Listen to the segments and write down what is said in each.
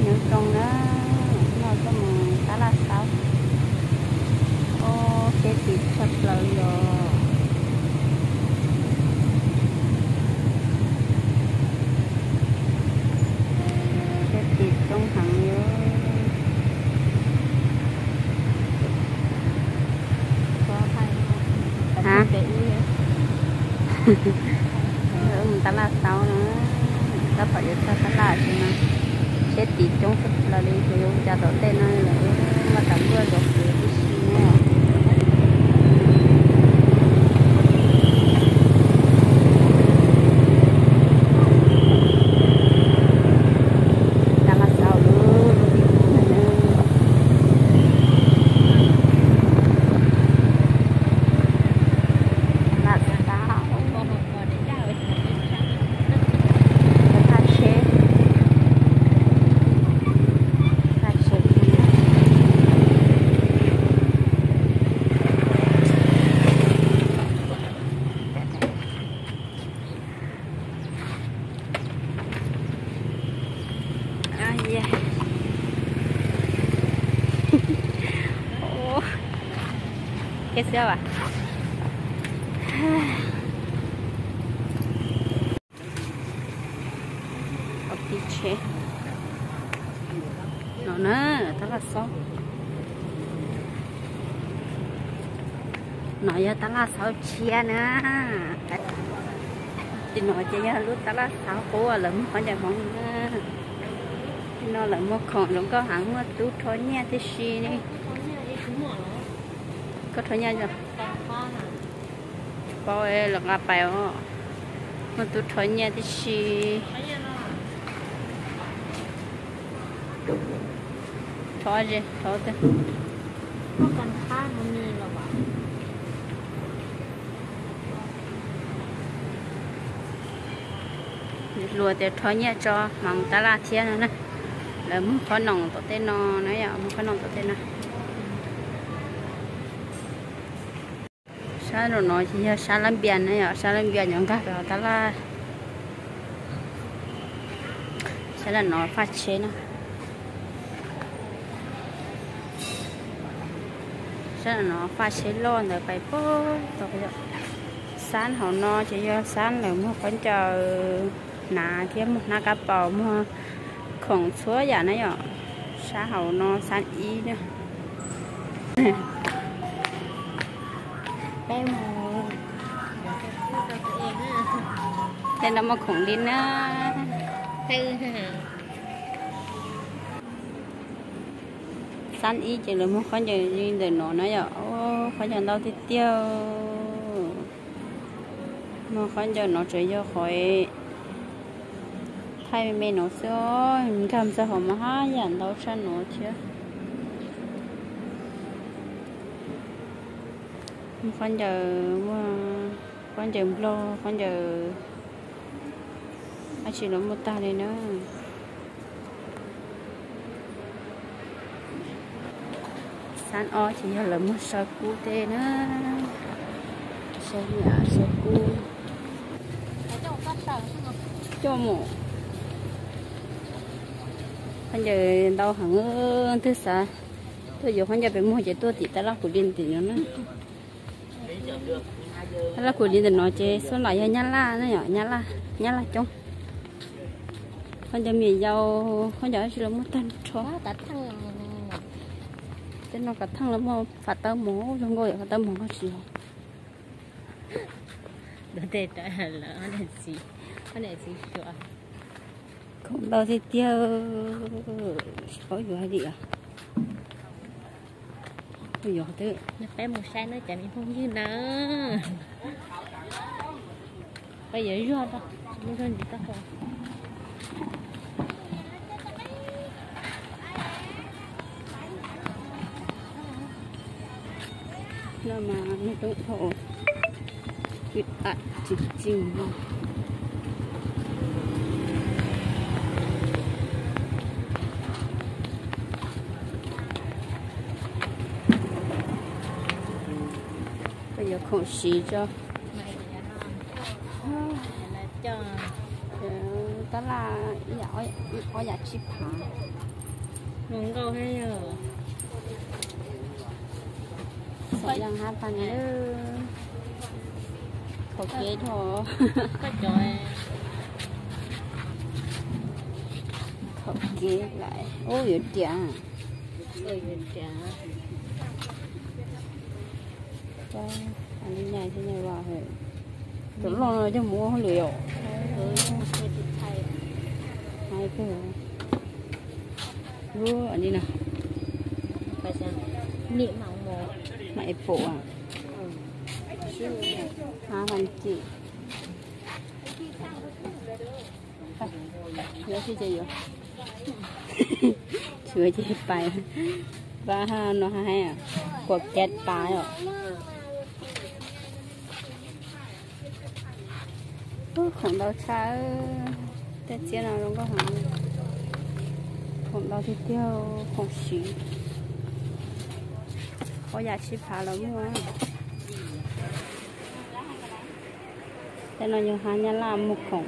Nyob zoo na, noj coj mus tab laj xaub. Ub, sab tim tshaj plaws li os. Sab tim coob heev li. Tab laj xaub na, tab tom yuav txog tab laj tsis no, sab tim coob tshaj plaws li, yuav ua cas tom ntej no lawm, muaj tas luaj zov kev tib si na. Tab laj xaub lub, lub tim no. Tab laj xaub, thaj tsheb, thaj tsheb. Thiab xwb as. Ov, tim tsheb no na, tab laj xaub. No yog tab laj xaub tshiab na. Tim no ces yog lub tab laj xaub qub uas lawv muag khaub ncaws Hmoob na. Tim no lawv muag khoom zoo nkauj heev, muaj tub rho nyiaj tib si li. Koj rho nyiaj os? Paub lawv nqa pais os. Muaj tub rho nyiaj tib si. Rho ze, rho twg? Luag tias rho nyiaj tso mas mus tab laj thiab no na. Lawv muag qhob noom tom tej no na yom, muag qhob noom tom tej no. Sab nraum no ces yog sab lab npias na yom, sab lab npias nyob nkag pem tab laj. Sab nram no faj tsheb na. Sab nram no faj tsheb loj ntawd pais pag tau. Xab hauv no ces yog xab lawv muag khaub ncaws hnav thiab muag hnab kab paus, muag khoom txhua yam na yom. Sab hauv no xab ib na. Peb mus, tej no muaj khoom li na. Xab ib ces lawv muag khaub ncaws li ntawm no na yom. Khaub ncaws ntau tiag tiag. Muag khaub ncaws no tsuas yog qhov thaij me me no xwb, nkag txog hauv mas haj yam ntau tshaj no thiab. Muag khaub ncaws, muag khaub ncaws nplog, khaub ncaws dab tsi los muaj tag li na. Xab ob ces yog lawv muag saw kub tej na. Saw niam saw kub, coj mus. Khaub ncaws ntau heev, twb xav tuaj yuav khaub ncaws pem muag ces tuaj tim tab laj kuv li tim no na. Tab laj kuv li ntawm no ces xub nlam yog nyab laj na yom, nyab laj, nyab laj coob. Khaub ncaws me nyuam yaus, khaub ncaws dab tsi los muaj tag nrho. Tej no kav theej los muaj fam tawb mov zoo nkauj yom, fam tawb mov koj tsis yog. Khoom ntau tiag tiag, tsis paub yuav hais li os. Yuav twb peb mus saib na cov me phooj ywg na. Peb yuav zuag rau, zuag ntsis toj qhov. No mas me tub thau ib am tsis tsis no. Koj yuav khoom siv tso. Tab laj ib yam Ob yam tsib phav. Zoo nkauj thiab yog. Xov yam hab pas na. Thaum kev dhau. Thaum kev lawm. Ub, yuav riam. Nyaj thiab nyaj vaj, cov loj no coj mus ua hauj lwm yom. Lub ni na, mam es pum a, hab vaj cim. Yuav tsis ces yuav, tsis ces pais. Pab hab no hab, kuam kav tas yom. Khoom ntau tshaj, tej txiab no zoo nkauj heev. Khoom ntau tiag tiag, khoom siv. Ob yam tsib phav los muaj. Tej no yog hab Nyab Laj muag khoom,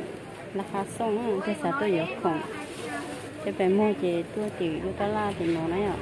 laj hab xooj na, tej xav tuaj yuav khoom. Tej pes muag ces tuaj tim lub tab laj tim no na yom.